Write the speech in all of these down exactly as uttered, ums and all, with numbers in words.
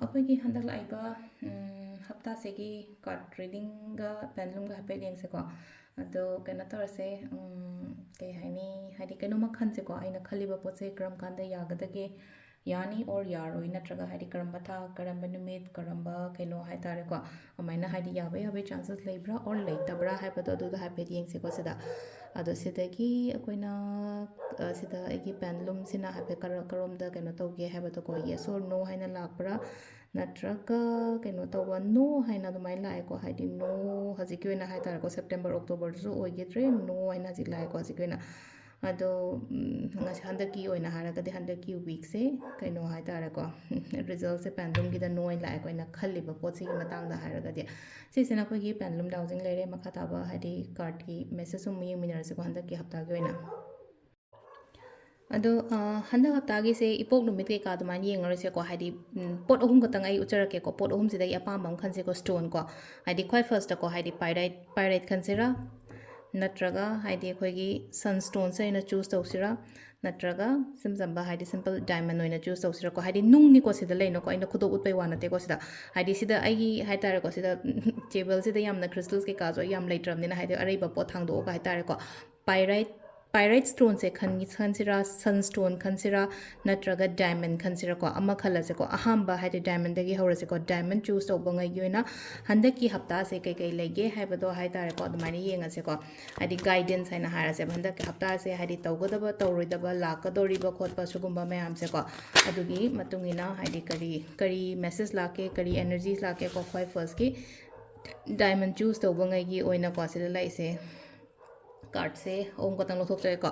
ꯑꯩꯈꯣꯏꯒꯤ ꯍꯟꯗꯛ ꯂꯥꯛꯏꯕ, ꯎꯝ, ꯍꯞꯇꯥꯁꯤꯒꯤ card readingꯒ pendulumꯒ ꯍꯥꯏꯐꯦꯠ ꯌꯦꯡꯁꯦꯀꯣ꯫ ꯑꯗꯣ ꯀꯩꯅꯣ ꯇꯧꯔꯁꯦ, ꯎꯝ, ꯀꯩ ꯍꯥꯏꯅꯤ, ꯍꯥꯏꯗꯤ ꯀꯩꯅꯣꯝꯃ ꯈꯟꯁꯦꯀꯣ, ꯑꯩꯅ ꯈꯜꯂꯤꯕ ꯄꯣꯠꯁꯦ ꯀꯔꯝ ꯀꯥꯟꯗ ꯌꯥꯒꯗꯒꯦ, ꯌꯥꯅꯤ or ꯌꯥꯔꯣꯏ, ꯅꯠꯇ꯭ꯔꯒ ꯍꯥꯏꯗꯤ ꯀꯔꯝꯕ ꯊꯥ, ꯀꯔꯝꯕ ꯅꯨꯃꯤꯠ, ꯀꯔꯝꯕ ꯀꯩꯅꯣ ꯍꯥꯏꯇꯥꯔꯦꯀꯣ, ꯑꯗꯨꯃꯥꯏꯅ ꯍꯥꯏꯗꯤ ꯌꯥꯕ ꯌꯥꯕꯒꯤ chances ꯂꯩꯕ꯭ꯔꯥ or ꯂꯩꯇꯕ꯭ꯔꯥ ꯍꯥꯏꯕꯗꯣ ꯑꯗꯨꯗ ꯍꯥꯏꯐꯦꯠ ꯌꯦꯡꯁꯦꯀꯣ ꯁꯤꯗ꯫ ꯑꯗꯣ ꯁꯤꯗꯒꯤ ꯑꯩꯈꯣꯏꯅ, ꯑ, ꯁꯤꯗ ꯑꯩꯒꯤ pendulumꯁꯤꯅ ꯍꯥꯏꯐꯦꯠ ꯀꯔ-, ꯀꯔꯣꯝꯗ ꯀꯩꯅꯣ ꯇꯧꯒꯦ ꯍꯥꯏꯕꯗꯣꯀꯣ, yes or no ꯍꯥꯏꯅ ꯂꯥꯛꯄ꯭ꯔꯥ, ꯅꯠꯇ꯭ꯔꯒ ꯀꯩꯅꯣ ꯇꯧꯕ, no ꯍꯥꯏꯅ ꯑꯗꯨꯃꯥꯏꯅ ꯂꯥꯛꯑꯦꯀꯣ꯫ ꯍꯥꯏꯗꯤ no, ꯍꯧꯖꯤꯛꯀꯤ ꯑꯣꯏꯅ ꯍꯥꯏꯇꯥꯔꯦꯀꯣ, September, Octoberꯁꯨ ꯑꯣꯏꯈꯤꯗ꯭ꯔꯦ, no ꯍꯥꯏꯅ ꯍꯧꯖꯤꯛ ꯂꯥꯛꯑꯦꯀꯣ ꯍꯧꯖꯤꯛꯀꯤ ꯑꯣꯏꯅ꯫ ꯑꯗꯣ, ꯎꯝ, ꯉꯁꯤ ꯍꯟꯗꯛꯀꯤ ꯑꯣꯏꯅ ꯍꯥꯏꯔꯒꯗꯤ ꯍꯟꯗꯛꯀꯤ weekꯁꯦ ꯀꯩꯅꯣ ꯍꯥꯏꯇꯥꯔꯦꯀꯣ, resultꯁꯦ pendulumꯒꯤꯗ no ꯑꯣꯏꯅ ꯂꯥꯛꯑꯦꯀꯣ, ꯑꯩꯅ ꯈꯜꯂꯤꯕ ꯄꯣꯠꯁꯤꯒꯤ ꯃꯇꯥꯡꯗ ꯍꯥꯏꯔꯒꯗꯤ꯫ ꯁꯤꯁꯤꯅ ꯑꯩꯈꯣꯏꯒꯤ pendulum dowsing ꯂꯩꯔꯦ꯫ ꯃꯈꯥ ꯇꯥꯕ ꯍꯥꯏꯗꯤ cardꯀꯤ message ꯑꯃꯨꯛ ꯌꯦꯡꯃꯤꯟꯅꯔꯁꯤꯀꯣ ꯍꯟꯗꯛꯀꯤ ꯍꯞꯇꯥꯒꯤ ꯑꯣꯏꯅ꯫ ꯑꯗꯣ, ꯑ, ꯍꯟꯗꯛ ꯍꯞꯇꯥꯒꯤꯁꯦ ꯏꯄꯣꯛ ꯅꯨꯃꯤꯠ ꯀꯩꯀꯥ ꯑꯗꯨꯃꯥꯏꯅ ꯌꯦꯡꯉꯔꯣꯏꯁꯦꯀꯣ꯫ ꯍꯥꯏꯗꯤ, ꯎꯝ, ꯄꯣꯠ ꯑꯍꯨꯝ ꯈꯛꯇꯪ ꯑꯩ ꯎꯠꯆꯔꯛꯀꯦꯀꯣ꯫ ꯄꯣꯠ ꯑꯍꯨꯝꯁꯤꯗꯒꯤ ꯑꯄꯥꯝꯕ ꯑꯃ ꯈꯟꯁꯦꯀꯣ, stoneꯀꯣ꯫ ꯍꯥꯏꯗꯤ ꯈ꯭ꯋꯥꯏ firstꯇꯀꯣ, ꯍꯥꯏꯗꯤ pyrite, pyrite ꯈꯟꯁꯤꯔꯥ, ꯅꯠꯇ꯭ꯔꯒ ꯍꯥꯏꯗꯤ ꯑꯩꯈꯣꯏꯒꯤ sunstoneꯁꯦ ꯑꯣꯏꯅ choose ꯇꯧꯁꯤꯔꯥ, ꯅꯠꯇ꯭ꯔꯒ ꯏꯆꯝ ꯆꯝꯕ ꯍꯥꯏꯗꯤ simple diamond ꯑꯣꯏꯅ choose ꯇꯧꯁꯤꯔꯥꯀꯣ꯫ ꯍꯥꯏꯗꯤ ꯅꯨꯡꯅꯤꯀꯣ ꯁꯤꯗ ꯂꯩꯅꯀꯣ, ꯑꯩꯅ ꯈꯨꯗꯣꯞ ꯎꯠꯄꯩ ꯋꯥ ꯅꯠꯇꯦꯀꯣ ꯁꯤꯗ꯫ ꯍꯥꯏꯗꯤ ꯁꯤꯗ ꯑꯩꯒꯤ ꯍꯥꯏꯇꯥꯔꯦꯀꯣ, ꯁꯤꯗ tableꯁꯤꯗ ꯌꯥꯝꯅ crystals ꯀꯩꯀꯥꯁꯨ ꯑꯩ ꯌꯥꯝ ꯂꯩꯇ꯭ꯔꯕꯅꯤꯅ, ꯍꯥꯏꯗꯤ ꯑꯔꯩꯕ ꯄꯣꯠ ꯊꯥꯡꯗꯣꯛꯑꯒ ꯍꯥꯏꯇꯥꯔꯦꯀꯣ, pyrite, pyrite stoneꯁꯦ ꯈꯟ-, ꯈꯟꯁꯤꯔꯥ, sunstone ꯈꯟꯁꯤꯔꯥ, ꯅꯠꯇ꯭ꯔꯒ diamond ꯈꯟꯁꯤꯔꯥꯀꯣ? ꯑꯃ ꯈꯜꯂꯁꯦꯀꯣ꯫ ꯑꯍꯥꯟꯕ ꯍꯥꯏꯗꯤ diamondꯗꯒꯤ ꯍꯧꯔꯁꯦꯀꯣ꯫ Diamond choose ꯇꯧꯕꯉꯩꯒꯤ ꯑꯣꯏꯅ ꯍꯟꯗꯛꯀꯤ ꯍꯞꯇꯥꯁꯦ ꯀꯩꯀꯩ ꯂꯩꯒꯦ ꯍꯥꯏꯕꯗꯣ ꯍꯥꯏꯇꯥꯔꯦꯀꯣ, ꯑꯗꯨꯃꯥꯏꯅ ꯌꯦꯡꯉꯁꯦꯀꯣ꯫ ꯍꯥꯏꯗꯤ guidance ꯍꯥꯏꯅ ꯍꯥꯏꯔꯁꯦꯕ꯫ ꯍꯟꯗꯛꯀꯤ ꯍꯞꯇꯥꯁꯦ ꯍꯥꯏꯗꯤ ꯇꯧꯒꯗꯕ, ꯇꯧꯔꯣꯏꯗꯕ, ꯂꯥꯛꯀꯗꯧꯔꯤꯕ ꯈꯣꯠꯄ ꯁꯤꯒꯨꯝꯕ ꯃꯌꯥꯝꯁꯦꯀꯣ꯫ ꯑꯗꯨꯒꯤ ꯃꯇꯨꯡ ꯏꯟꯅ ꯍꯥꯏꯗꯤ ꯀꯔꯤ, ꯀꯔꯤ message ꯂꯥꯛꯀꯦ, ꯀꯔꯤ energies ꯂꯥꯛꯀꯦꯀꯣ꯫ ꯈ꯭ꯋꯥꯏ firstꯀꯤ diamond choose ꯇꯧꯕꯉꯩꯒꯤ ꯑꯣꯏꯅꯀꯣ, ꯁꯤꯗ ꯂꯩꯁꯦ꯫ Cardꯁꯦ ꯑꯍꯨꯝ ꯈꯛꯇꯪ ꯂꯧꯊꯣꯛꯆꯔꯦꯀꯣ꯫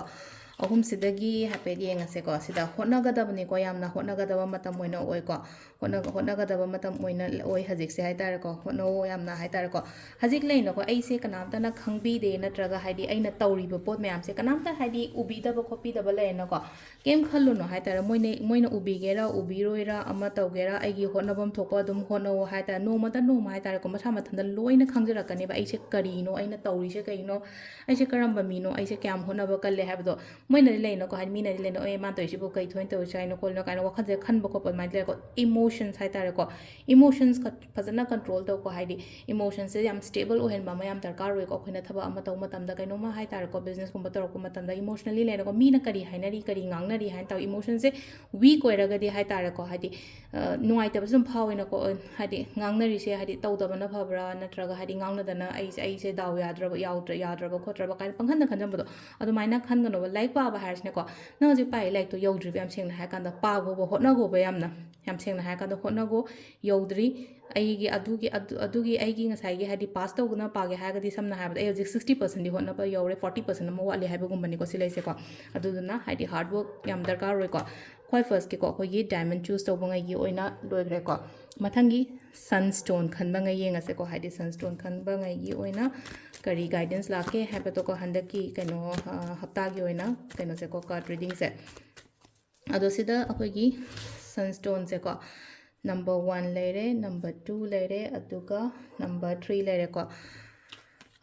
ꯑꯍꯨꯝꯁꯤꯗꯒꯤ ꯍꯥꯏꯐꯦꯠ ꯌꯦꯡꯉꯁꯦꯀꯣ꯫ ꯁꯤꯗ ꯍꯣꯠꯅꯒꯗꯕꯅꯤꯀꯣ, ꯌꯥꯝꯅ ꯍꯣꯠꯅꯒꯗꯕ ꯃꯇꯝ ꯑꯣꯏꯅ ꯑꯣꯏꯀꯣ꯫ ꯍꯣꯠꯅ-, ꯍꯣꯠꯅꯒꯗꯕ ꯃꯇꯝ ꯑꯣꯏꯅ ꯑꯣꯏ ꯍꯧꯖꯤꯛꯁꯦ ꯍꯥꯏꯇꯥꯔꯦꯀꯣ꯫ ꯍꯣꯠꯅꯧ ꯌꯥꯝꯅ ꯍꯥꯏꯇꯥꯔꯦꯀꯣ꯫ ꯍꯧꯖꯤꯛ ꯂꯩꯅꯀꯣ, ꯑꯩꯁꯦ ꯀꯅꯥꯝꯇꯅ ꯈꯪꯕꯤꯗꯦ, ꯅꯠꯇ꯭ꯔꯒ ꯍꯥꯏꯗꯤ ꯑꯩꯅ ꯇꯧꯔꯤꯕ ꯄꯣꯠ ꯃꯌꯥꯝꯁꯦ ꯀꯅꯥꯝꯇ ꯍꯥꯏꯗꯤ ꯎꯕꯤꯗꯕ ꯈꯣꯠꯄꯤꯗꯕ ꯂꯩꯔꯦꯅꯀꯣ꯫ ꯀꯩꯝ ꯈꯜꯂꯨꯅꯨ ꯍꯥꯏꯇꯥꯔꯦ꯫ ꯃꯣꯏꯅ, ꯃꯣꯏꯅ ꯎꯕꯤꯒꯦꯔꯥ ꯎꯕꯤꯔꯣꯏꯔꯥ ꯑꯃ ꯇꯧꯒꯦꯔꯥ, ꯑꯩꯒꯤ ꯍꯣꯠꯅꯐꯝ ꯊꯣꯛꯄ ꯑꯗꯨꯝ ꯍꯣꯠꯅꯧ ꯍꯥꯏꯇꯥꯔꯦ꯫ ꯅꯣꯡꯃꯇ ꯅꯣꯡꯃ ꯍꯥꯏꯇꯥꯔꯦꯀꯣ, ꯃꯁꯥ ꯃꯊꯟꯇ ꯂꯣꯏꯅ ꯈꯪꯖꯔꯛꯀꯅꯦꯕ꯫ ꯑꯩꯁꯦ ꯀꯔꯤꯅꯣ, ꯑꯩꯅ ꯇꯧꯔꯤꯁꯦ ꯀꯩꯅꯣ, ꯑꯩꯁꯦ ꯀꯔꯝꯕ ꯃꯤꯅꯣ, ꯑꯩꯁꯦ ꯀꯌꯥꯝ ꯍꯣꯠꯅꯕ ꯀꯜꯂꯦ ꯍꯥꯏꯕꯗꯣ ꯃꯣꯏꯅꯗꯤ ꯂꯩꯅꯀꯣ, ꯍꯥꯏꯗꯤ ꯃꯤꯅꯗꯤ ꯂꯩꯅ, "ꯑꯦ, ꯃꯥꯅ ꯇꯧꯔꯤꯁꯤꯕꯨ ꯀꯩ ꯊꯣꯏꯅ ꯇꯧꯔꯤꯁꯦ ꯍꯥꯏꯅꯣ ꯈꯣꯠꯂꯤꯅꯣ?" ꯀꯥꯏꯅ ꯋꯥꯈꯜꯁꯦ ꯈꯟꯕ ꯈꯣꯠꯄ ꯑꯗꯨꯃꯥꯏꯅ ꯂꯩꯔꯦꯀꯣ꯫ Emotions ꯍꯥꯏꯇꯥꯔꯦꯀꯣ, emotions ꯈ-, ꯐꯖꯅ control ꯇꯧꯀꯣ, ꯍꯥꯏꯗꯤ emotionꯁꯦ ꯌꯥꯝ stable ꯑꯣꯏꯍꯟꯕ ꯑꯃ ꯌꯥꯝ ꯗꯔꯀꯥꯔ ꯑꯣꯏꯀꯣ꯫ ꯑꯩꯈꯣꯏꯅ ꯊꯕꯛ ꯑꯃ ꯇꯧꯕ ꯃꯇꯝꯗ, ꯀꯩꯅꯣꯝꯃ ꯍꯥꯏꯇꯥꯔꯦꯀꯣ, businessꯀꯨꯝꯕ ꯇꯧꯔꯛꯄ ꯃꯇꯝꯗ emotionally ꯂꯩꯅꯀꯣ, ꯃꯤꯅ ꯀꯔꯤ ꯍꯥꯏꯅꯔꯤ, ꯀꯔꯤ ꯉꯥꯡꯅꯔꯤ ꯍꯥꯏꯅ ꯇꯧ, emotionꯁꯦ weak ꯑꯣꯏꯔꯒꯗꯤ ꯍꯥꯏꯇꯥꯔꯦꯀꯣ, ꯍꯥꯏꯗꯤ ꯑ, ꯅꯨꯡꯉꯥꯏꯇꯕꯁꯨ ꯑꯗꯨꯝ ꯐꯥꯎꯋꯦꯅꯀꯣ꯫ ꯑ, ꯍꯥꯏꯗꯤ ꯉꯥꯡꯅꯔꯤꯁꯦ ꯍꯥꯏꯗꯤ ꯇꯧꯗꯕꯅ ꯐꯕ꯭ꯔꯥ, ꯅꯠꯇ꯭ꯔꯒ ꯍꯥꯏꯗꯤ ꯉꯥꯡꯅꯗꯅ ꯑꯩꯁꯦ, ꯑꯩꯁꯦ ꯗꯥꯎ ꯌꯥꯗ꯭ꯔꯕ, ꯌꯥꯎꯗ꯭ꯔ-, ꯌꯥꯗ꯭ꯔꯕ ꯈꯣꯠꯇ꯭ꯔꯕ ꯀꯥꯏꯅ ꯄꯪꯈꯟꯗ ꯈꯟꯖꯟꯕꯗꯣ ꯑꯗꯨꯃꯥꯏꯅ ꯈꯟꯒꯅꯣꯕ꯫ ꯂꯥꯏꯔꯤꯛ ꯄꯥꯕ ꯍꯥꯏꯔꯁꯤꯅꯀꯣ, ꯅꯪ ꯍꯧꯖꯤꯛ ꯄꯥꯏ ꯂꯥꯏꯔꯤꯛꯇꯣ ꯌꯧꯗ꯭ꯔꯤꯕ, ꯌꯥꯝ ꯁꯦꯡꯅ ꯍꯥꯏꯔꯀꯥꯟꯗ ꯄꯥꯒꯣꯕ, ꯍꯣꯠꯅꯒꯣꯕ ꯌꯥꯝꯅ, ꯌꯥꯝ ꯁꯦꯡꯅ ꯍꯥꯏꯔꯀꯥꯟꯗ ꯍꯣꯠꯅꯒꯣ꯫ ꯌꯧꯗ꯭ꯔꯤ, ꯑꯩꯒꯤ ꯑꯗꯨꯒꯤ, ꯑꯗꯨ-, ꯑꯗꯨꯒꯤ ꯑꯩꯒꯤ ꯉꯁꯥꯏꯒꯤ ꯍꯥꯏꯗꯤ pass ꯇꯧꯗꯅ ꯄꯥꯒꯦ ꯍꯥꯏꯔꯒꯗꯤ, ꯁꯝꯅ ꯍꯥꯏꯔꯕꯗ ꯑꯩ ꯍꯧꯖꯤꯛ sixty percentꯗꯤ ꯍꯣꯠꯅꯕ ꯌꯧꯔꯦ, forty percent ꯑꯃ ꯋꯥꯠꯂꯤ ꯍꯥꯏꯕꯒꯨꯝꯕꯅꯤꯀꯣ ꯁꯤ ꯂꯩꯁꯦꯀꯣ꯫ ꯑꯗꯨꯗꯨꯅ ꯍꯥꯏꯗꯤ hard work ꯌꯥꯝ ꯗꯔꯀꯥꯔ ꯑꯣꯏꯀꯣ꯫ ꯈ꯭ꯋꯥꯏ firstꯀꯤꯀꯣ, ꯑꯩꯈꯣꯏꯒꯤ diamond choose ꯇꯧꯕꯉꯩꯒꯤ ꯑꯣꯏꯅ ꯂꯣꯏꯈ꯭ꯔꯦꯀꯣ꯫ ꯃꯊꯪꯒꯤ sunstone ꯈꯟꯕꯉꯩ ꯌꯦꯡꯉꯁꯦꯀꯣ, ꯍꯥꯏꯗꯤ sunstone ꯈꯟꯕꯉꯩꯒꯤ ꯑꯣꯏꯅ ꯀꯔꯤ guidance ꯂꯥꯛꯀꯦ ꯍꯥꯏꯕꯗꯣꯀꯣ, ꯍꯟꯗꯛꯀꯤ ꯀꯩꯅꯣ, ꯑ, ꯍꯞꯇꯥꯒꯤ ꯑꯣꯏꯅ ꯀꯩꯅꯣꯁꯦꯀꯣ, card readingꯁꯦ꯫ ꯑꯗꯣ ꯁꯤꯗ ꯑꯩꯈꯣꯏꯒꯤ sunstoneꯁꯦꯀꯣ, number one ꯂꯩꯔꯦ, number two ꯂꯩꯔꯦ, ꯑꯗꯨꯒ number three ꯂꯩꯔꯦꯀꯣ꯫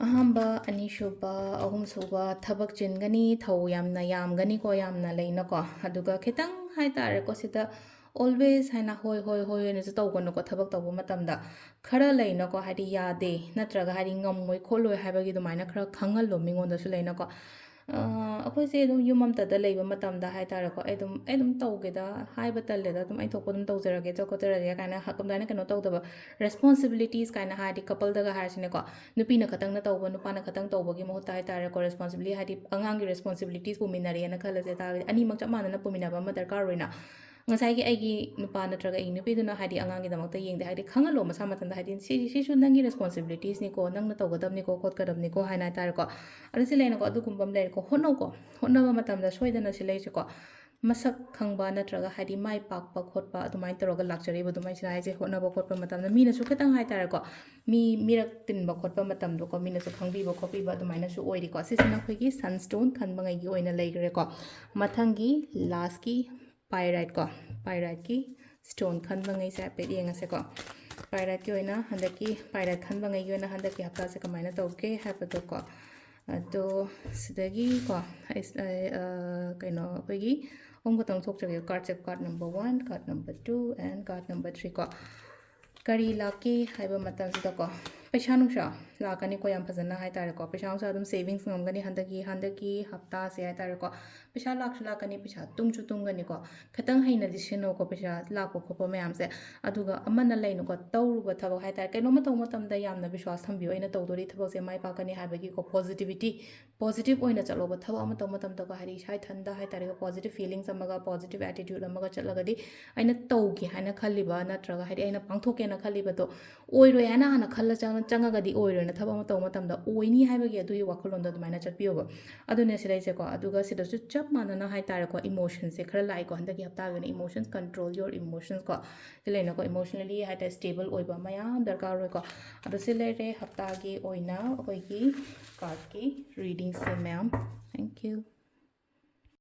ꯑꯍꯥꯟꯕ, ꯑꯅꯤꯁꯨꯕ, ꯑꯍꯨꯝꯁꯨꯕ ꯊꯕꯛ ꯆꯤꯟꯒꯅꯤ, ꯊꯧ ꯌꯥꯝꯅ ꯌꯥꯝꯒꯅꯤꯀꯣ, ꯌꯥꯝꯅ ꯂꯩꯅꯀꯣ꯫ ꯑꯗꯨꯒ ꯈꯤꯇꯪ ꯍꯥꯏꯇꯥꯔꯦꯀꯣ, ꯁꯤꯗ always ꯍꯥꯏꯅ ꯍꯣꯏ, ꯍꯣꯏ, ꯍꯣꯏ ꯍꯥꯏꯅꯁꯨ ꯇꯧꯒꯅꯨꯀꯣ ꯊꯕꯛ ꯇꯧꯕ ꯃꯇꯝꯗ꯫ ꯈꯔ ꯂꯩꯅꯀꯣ, ꯍꯥꯏꯗꯤ ꯌꯥꯗꯦ ꯅꯠꯇ꯭ꯔꯒ ꯍꯥꯏꯗꯤ ꯉꯝꯃꯣꯏ ꯈꯣꯠꯂꯣꯏ ꯍꯥꯏꯕꯒꯤ ꯑꯗꯨꯃꯥꯏꯅ ꯈꯔ ꯈꯪꯍꯜꯂꯣ ꯃꯤꯉꯣꯟꯗꯁꯨ ꯂꯩꯅꯀꯣ꯫ ꯑ, ꯑꯩꯈꯣꯏꯁꯦ ꯑꯗꯨꯝ ꯌꯨꯝ ꯑꯃꯠꯇꯗ ꯂꯩꯕ ꯃꯇꯝꯗ ꯍꯥꯏꯇꯥꯔꯦꯀꯣ, "ꯑꯩ ꯑꯗꯨꯝ, ꯑꯩ ꯑꯗꯨꯝ ꯇꯧꯒꯦꯗ, ꯍꯥꯏꯕ ꯇꯜꯂꯦꯗ, ꯑꯗꯨꯝ ꯑꯩ ꯊꯣꯛꯄ ꯑꯗꯨꯝ ꯇꯧꯖꯔꯒꯦ, ꯆꯠ ꯈꯣꯠꯆꯔꯒꯦ" ꯀꯥꯏꯅ ꯍ-, ꯑꯗꯨꯃꯥꯏꯅ ꯀꯩꯅꯣ ꯇꯧꯗꯕ, responsibilities ꯀꯥꯏꯅ ꯍꯥꯏꯔꯗꯤ coupleꯗꯒ ꯍꯥꯏꯔꯁꯤꯅꯦꯀꯣ, ꯅꯨꯄꯤꯅ ꯈꯛꯇꯪꯅ ꯇꯧꯕ, ꯅꯨꯄꯥꯅ ꯈꯛꯇꯪ ꯇꯧꯕꯒꯤ ꯃꯍꯨꯠꯇ ꯍꯥꯏꯇꯥꯔꯦꯀꯣ, responsibility ꯍꯥꯏꯗꯤ ꯑꯉꯥꯡꯒꯤ responsibilities ꯄꯨꯃꯤꯟꯅꯔꯦꯅ ꯈꯜꯂꯁꯦ ꯇꯥꯔꯒꯗꯤ, ꯑꯅꯤꯃꯛ ꯆꯞ ꯃꯥꯟꯅꯅ ꯄꯨꯃꯤꯟꯅꯕ ꯑꯃ ꯗꯔꯀꯥꯔ ꯑꯣꯏꯅ, ꯉꯁꯥꯏꯒꯤ ꯑꯩꯒꯤ ꯅꯨꯄꯥ ꯅꯠꯇ꯭ꯔꯒ ꯑꯩꯒꯤ ꯅꯨꯄꯤꯗꯨꯅ ꯍꯥꯏꯗꯤ ꯑꯉꯥꯡꯒꯤꯗꯃꯛꯇ ꯌꯦꯡꯗꯦ ꯍꯥꯏꯗꯤ ꯈꯪꯍꯜꯂꯣ ꯃꯁꯥ ꯃꯊꯟꯇ, ꯍꯥꯏꯗꯤ "ꯁꯤ, ꯁꯤꯁꯨ ꯅꯪꯒꯤ responsibilitiesꯅꯤꯀꯣ, ꯅꯪꯅ ꯇꯧꯒꯗꯕꯅꯤꯀꯣ, ꯈꯣꯠꯀꯗꯕꯅꯤꯀꯣ" ꯍꯥꯏꯅ ꯍꯥꯏꯇꯥꯔꯦꯀꯣ꯫ ꯑꯗꯨ ꯁꯤ ꯂꯩꯅꯀꯣ, ꯑꯗꯨꯒꯨꯝꯕ ꯑꯃ ꯂꯩꯔꯦꯀꯣ꯫ ꯍꯣꯠꯅꯧꯀꯣ, ꯍꯣꯠꯅꯕ ꯃꯇꯝꯗ ꯁꯣꯏꯗꯅ ꯁꯤ ꯂꯩꯁꯦꯀꯣ, ꯃꯁꯛ ꯈꯪꯕ ꯅꯠꯇ꯭ꯔꯒ ꯍꯥꯏꯗꯤ ꯃꯥꯏ ꯄꯥꯛꯄ ꯈꯣꯠꯄ ꯑꯗꯨꯃꯥꯏꯅ ꯇꯧꯔꯒ ꯂꯥꯛꯆꯔꯤꯕ ꯑꯗꯨꯃꯥꯏꯅ ꯍꯥꯏꯁꯦ꯫ ꯍꯣꯠꯅꯕ ꯈꯣꯠꯄ ꯃꯇꯝꯗ ꯃꯤꯅꯁꯨ ꯈꯤꯇꯪ ꯍꯥꯏꯇꯥꯔꯦꯀꯣ, ꯃꯤ ꯃꯤꯔꯛ ꯇꯤꯟꯕ ꯈꯣꯠꯄ ꯃꯇꯝꯗꯣꯀꯣ, ꯃꯤꯅꯁꯨ ꯈꯪꯕꯤꯕ ꯈꯣꯠꯄꯤꯕ ꯑꯗꯨꯃꯥꯏꯅꯁꯨ ꯑꯣꯏꯔꯤꯀꯣ꯫ ꯁꯤꯁꯤꯅ ꯑꯩꯈꯣꯏꯒꯤ sunstone ꯈꯟꯕꯉꯩꯒꯤ ꯑꯣꯏꯅ ꯂꯩꯈ꯭ꯔꯦꯀꯣ꯫ ꯃꯊꯪꯒꯤ lastꯀꯤ pyriteꯀꯣ, pyriteꯀꯤ stone ꯈꯟꯕꯉꯩꯁꯦ ꯍꯥꯏꯐꯦꯠ ꯌꯦꯡꯉꯁꯦꯀꯣ꯫ Pyriteꯀꯤ ꯑꯣꯏꯅ ꯍꯟꯗꯛꯀꯤ pyrite ꯈꯟꯕꯉꯩꯒꯤ ꯑꯣꯏꯅ ꯍꯟꯗꯛꯀꯤ ꯍꯞꯇꯥꯁꯦ ꯀꯃꯥꯏꯅ ꯇꯧꯒꯦ ꯍꯥꯏꯕꯗꯣꯀꯣ꯫ ꯑꯗꯣ ꯁꯤꯗꯒꯤꯀꯣ ꯑꯩ ꯀꯩꯅꯣ ꯑꯩꯈꯣꯏꯒꯤ ꯑꯍꯨꯝ ꯈꯛꯇꯪ ꯊꯣꯛꯆꯒꯦ꯫ Cardꯁꯦ card number one, card number two and card number three ꯀꯣ꯫ ꯀꯔꯤ ꯂꯥꯛꯀꯦ ꯍꯥꯏꯕ ꯃꯇꯝꯁꯤꯗꯀꯣ, ꯄꯩꯁꯥ ꯅꯨꯡꯁꯥ ꯂꯥꯛꯀꯅꯤꯀꯣ, ꯌꯥꯝ ꯐꯖꯅ ꯍꯥꯏꯇꯥꯔꯦꯀꯣ꯫ ꯄꯩꯁꯥ ꯅꯨꯡꯁꯥ ꯑꯗꯨꯝ savings ꯉꯝꯒꯅꯤ ꯍꯟꯗꯛꯀꯤ ꯍꯟꯗꯛꯀꯤ ꯍꯞꯇꯥꯁꯦ ꯍꯥꯏꯇꯥꯔꯦꯀꯣ꯫ ꯄꯩꯁꯥ ꯂꯥꯛꯁꯨ ꯂꯥꯛꯀꯅꯤ, ꯄꯩꯁꯥ ꯇꯨꯡꯁꯨ ꯇꯨꯡꯒꯅꯤꯀꯣ꯫ ꯈꯤꯇꯪ ꯍꯩꯅꯗꯤ ꯁꯤꯖꯤꯟꯅꯧꯀꯣ ꯄꯩꯁꯥ ꯂꯥꯛꯄ ꯈꯣꯠꯄ ꯃꯌꯥꯝꯁꯦ꯫ ꯑꯗꯨꯒ ꯑꯃꯅ ꯂꯩꯅꯨꯀꯣ, ꯇꯧꯔꯨꯕ ꯊꯕꯛ ꯍꯥꯏꯇꯥꯔꯦ, ꯀꯩꯅꯣꯝꯃ ꯇꯧꯕ ꯃꯇꯝꯗ ꯌꯥꯝꯅ ꯕꯤꯁꯋꯥꯁ ꯊꯝꯕꯤꯌꯨ, ꯑꯩꯅ ꯇꯧꯗꯣꯔꯤ ꯊꯕꯛꯁꯦ ꯃꯥꯏ ꯄꯥꯛꯀꯅꯤ ꯍꯥꯏꯕꯒꯤꯀꯣ positivity, positive ꯑꯣꯏꯅ ꯆꯠꯂꯣꯕ꯫ ꯊꯕꯛ ꯑꯃ ꯇꯧꯕ ꯃꯇꯝꯗꯀꯣ, ꯍꯥꯏꯗꯤ ꯏꯁꯥ ꯏꯊꯟꯗ ꯍꯥꯏꯇꯥꯔꯦꯀꯣ, positive feelings ꯑꯃꯒ positive attitude ꯑꯃꯒ ꯆꯠꯂꯒꯗꯤ ꯑꯩꯅ ꯇꯧꯒꯦ ꯍꯥꯏꯅ ꯈꯜꯂꯤꯕ ꯅꯠꯇ꯭ꯔꯒ ꯍꯥꯏꯗꯤ ꯑꯩꯅ ꯄꯥꯡꯊꯣꯛꯀꯦꯅ ꯈꯜꯂꯤꯕꯗꯣ ꯑꯣꯏꯔꯣꯏ ꯍꯥꯏꯅ ꯍꯥꯟꯅ ꯈꯜꯂ ꯆꯪ- ꯆꯪꯉꯒꯗꯤ ꯑꯣꯏꯔꯣꯏꯅ ꯊꯕꯛ ꯑꯃ ꯇꯧꯕ ꯃꯇꯝꯗ ꯑꯣꯏꯅꯤ ꯍꯥꯏꯕꯒꯤ ꯑꯗꯨꯒꯤ ꯋꯥꯈꯜꯂꯣꯟꯗꯣ ꯑꯗꯨꯃꯥꯏꯅ ꯆꯠꯄꯤꯌꯣꯕ꯫ ꯑꯗꯨꯅꯦ ꯁꯤꯗꯩꯁꯦꯀꯣ꯫ ꯑꯗꯨꯒ ꯁꯤꯗꯁꯨ ꯆꯞ ꯃꯥꯟꯅꯅ ꯍꯥꯏꯇꯥꯔꯦꯀꯣ, emotionꯁꯦ ꯈꯔ ꯂꯥꯛꯏꯀꯣ ꯍꯟꯗꯛꯀꯤ ꯍꯞꯇꯥꯒꯤ ꯑꯣꯏꯅ꯫ Emotions, control your emotions ꯀꯣ꯫ ꯁꯤ ꯂꯩꯅꯀꯣ, emotionally ꯍꯥꯏꯇꯥꯔꯦ stable ꯑꯣꯏꯕ ꯑꯃ ꯌꯥꯝ ꯗꯔꯀꯥꯔ ꯑꯣꯏꯀꯣ꯫ ꯑꯗꯣ ꯁꯤ ꯂꯩꯔꯦ ꯍꯞꯇꯥꯒꯤ ꯑꯣꯏꯅ ꯑꯩꯈꯣꯏꯒꯤ cardꯀꯤ readingꯁꯦ ꯃꯌꯥꯝ꯫ Thank you꯫